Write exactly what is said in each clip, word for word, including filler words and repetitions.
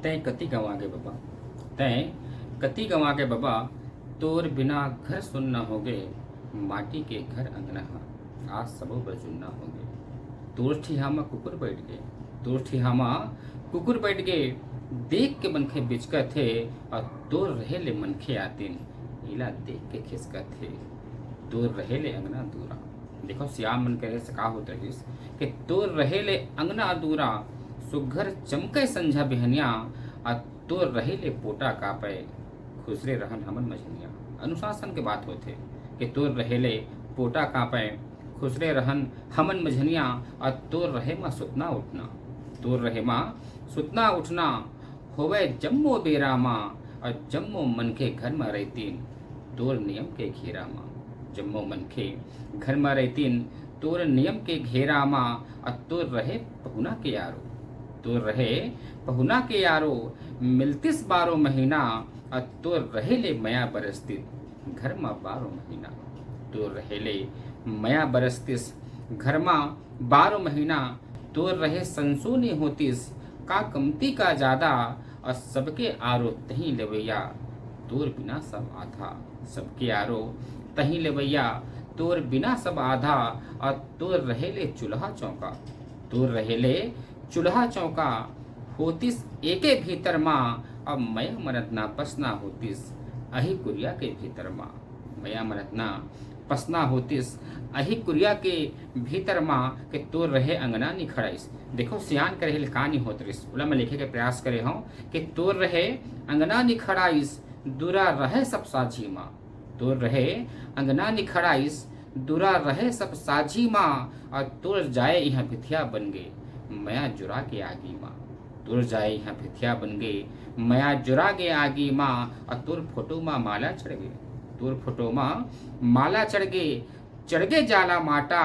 तैं कति गंवा गे बबा, तैं कति गंवा गे बबा, तोर बिना घर सुन्ना होगे, माटी के घर अंगना ह आज सबो बर जुन्ना होगे। तोर ठिहा म कुकुर बइठ गे, तोर ठिहा म कुकुर बइठ गे, देख के मनखे बिचकत हे, अउ तोर रहे ले मनखे आतिन, एला देख के खिसकत हे। तोर रहे ले अंगना दूरा। देखो, सियान मन के रहे से का होत रहिस कि तोर रहे ले अंगना दूरा, सुग्घर चमके संझा बिहनिया, अउ तोर रहे ले पोटा कापय, खुसरे रहन हमन मझनिया। अनुशासन के बात होथे कि तोर रहे ले पोटा कापय, खुसरे रहन हमन मझनिया, अउ तोर रहे म सुतना उठना, तोर रहे म सुतना उठना, होवय जम्मो बेरा म, अउ जम्मो मनखे घर म रहितिन, तोर नियम के घेरा म। जम्मो मनखे घर म रहितिन, तोर नियम के घेरा म, अउ तोर रहे पहुना के आरो, तोर रहे पहुना के आरो, मिलतिस बारो महीना, अउ तोर रहे ले मया बरसतिस घर म बारो महीना। तोर रहे ले मया बरसतिस घर म बारो महीना, तोर रहे संसो नइ होतिस, का कमती का जादा, अउ सबके आरो तहीं लेवइया, तोर बिना सब आधा। सबके आरो तहीं लेवइया, तोर बिना सब आधा, अउ तोर रहे ले चूल्हा चौका, तोर रहे ले चूल्हा चौका, होतिस एके भीतर म, अउ मया मरत ना पसना होतिस, अही कुरिया के भीतर म। मया मरत ना पसना होतिस, अही कुरिया के भीतर म, के तोर रहे अंगना निखड़ाइस। देखो, सियान के रहे ले का नइ होत रिस, ओला मैं लिखे के प्रयास करे हंव कि तोर रहे अंगना निखड़ाइस, दूरा रहे सब साझी म। तोर रहे अंगना निखड़ाइस, दूरा रहे सब साझी म, अउ तोर जाए इहां भिथिया बन गे, मया जुरा के आगी म। तोर जाए इहां भिथिया बन गे, मया जुरा गे आगी म, अउ तोर फोटो म माला चढ़ गे, तोर फोटो म माला चढ़ गे, चढ़ गे जाला माटा,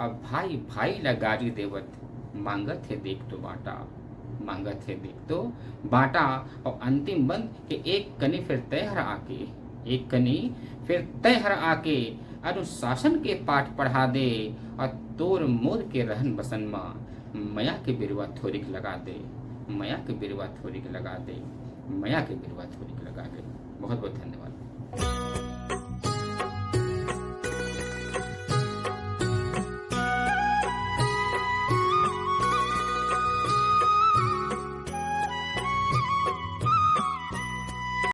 अउ भाई भाई ल गारी देवत, मांगत हे देख तो बांटा, मांगत हे देख तो बांटा, अउ अंतिम बंद के एक कनी फेर तैं हर आके, एक कनी फेर तैं हर आके, अनुशासन के पाठ पढ़ा दे, अउ तोर मोर के रहन बसन म मया के बिरवा थोरिक लगा दे, मया के बिरवा थोरिक लगा दे, मया के बिरवा थोरिक लगा दे। बहुत बहुत धन्यवाद।